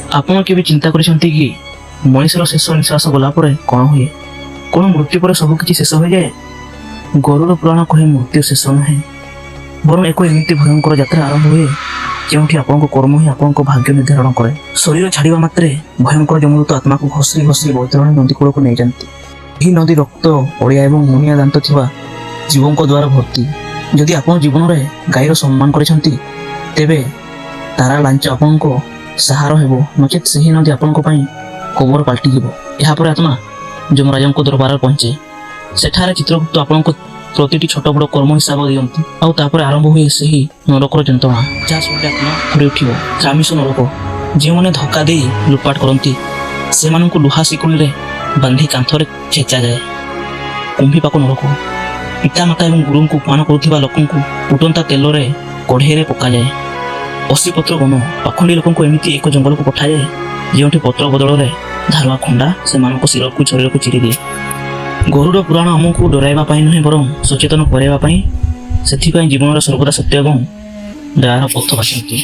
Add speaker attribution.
Speaker 1: ଆପଣ କେବେ ଚିନ୍ତା କରିଛନ୍ତି କି, ମଣିଷର ଶେଷ ନିଶ୍ୱାସ ଗଲା ପରେ କ'ଣ ହୁଏ? କ'ଣ ମୃତ୍ୟୁ ପରେ ସବୁ କିଛି ଶେଷ ହୋଇଯାଏ? ଗରୁଡ଼ ପୁରାଣ କହେ, ମୃତ୍ୟୁ ଶେଷ ନୁହେଁ, ବରଂ ଏକ ଏମିତି ଭୟଙ୍କର ଯାତ୍ରା ଆରମ୍ଭ ହୁଏ ଯେଉଁଠି ଆପଣଙ୍କ କର୍ମ ହିଁ ଆପଣଙ୍କ ଭାଗ୍ୟ ନିର୍ଦ୍ଧାରଣ କରେ। ଶରୀର ଛାଡ଼ିବା ମାତ୍ରେ ଭୟଙ୍କର ଯମଦୂତ ଆତ୍ମାକୁ ଘଷରି ଘଷରି ବୈତରଣୀ ନଦୀ କୂଳକୁ ନେଇଯାନ୍ତି। ଏହି ନଦୀ ରକ୍ତ, ଅଳିଆ ଏବଂ ମୁନିଆ ଦାନ୍ତ ଥିବା ଜୀବଙ୍କ ଦ୍ୱାରା ଭର୍ତ୍ତି। ଯଦି ଆପଣ ଜୀବନରେ ଗାଈର ସମ୍ମାନ କରିଛନ୍ତି, ତେବେ ତାର ଲାଞ୍ଜ ଆପଣଙ୍କ ସାହାରା ହେବ, ନଚେତ୍ ସେହି ନଦୀ ଆପଣଙ୍କ ପାଇଁ କବର ପାଲଟିଯିବ। ଏହାପରେ ଆତ୍ମା ଯମରାଜଙ୍କ ଦରବାରରେ ପହଞ୍ଚେ। ସେଠାରେ ଚିତ୍ରଗୁପ୍ତ ଆପଣଙ୍କ ପ୍ରତିଟି ଛୋଟ ବଡ଼ କର୍ମ ହିସାବ ଦିଅନ୍ତି। ଆଉ ତାପରେ ଆରମ୍ଭ ହୁଏ ସେହି ନରକର ଯନ୍ତ୍ରଣା, ଯାହା ଶୁଣିଲେ ଆତ୍ମା ଥରି ଉଠିବ। ତ୍ରାମିଷ ନରକ। ଯେଉଁମାନେ ଧୋକା ଦେଇ ଲୁଟପାଟ କରନ୍ତି, ସେମାନଙ୍କୁ ଲୁହା ଶିକୁଳିରେ ବାନ୍ଧି କାନ୍ଥରେ ଛେଚାଯାଏ। କୁମ୍ଭୀପାକ ନରକ। ପିତାମାତା ଏବଂ ଗୁରୁଙ୍କୁ ଅପମାନ କରୁଥିବା ଲୋକଙ୍କୁ ଫୁଟନ୍ତା ତେଲରେ କଢ଼େଇରେ ପକାଯାଏ। ଅସିପତ୍ର ବନ। ପାଖଣ୍ଡି ଲୋକଙ୍କୁ ଏମିତି ଏକ ଜଙ୍ଗଲକୁ ପଠାଯାଏ, ଯେଉଁଠି ପତ୍ର ବଦଳରେ ଧାରୁଆ ଖଣ୍ଡା ସେମାନଙ୍କ ଶିରକୁ ଶରୀରକୁ ଚିରିଦିଏ। ଗରୁଡ଼ ପୁରାଣ ଆମକୁ ଡରାଇବା ପାଇଁ ନୁହେଁ, ବରଂ ସଚେତନ କରାଇବା ପାଇଁ। ସେଥିପାଇଁ ଜୀବନରେ ସର୍ବଦା ସତ୍ୟ ଏବଂ ଦୟାର ପଥ ବାଛନ୍ତୁ।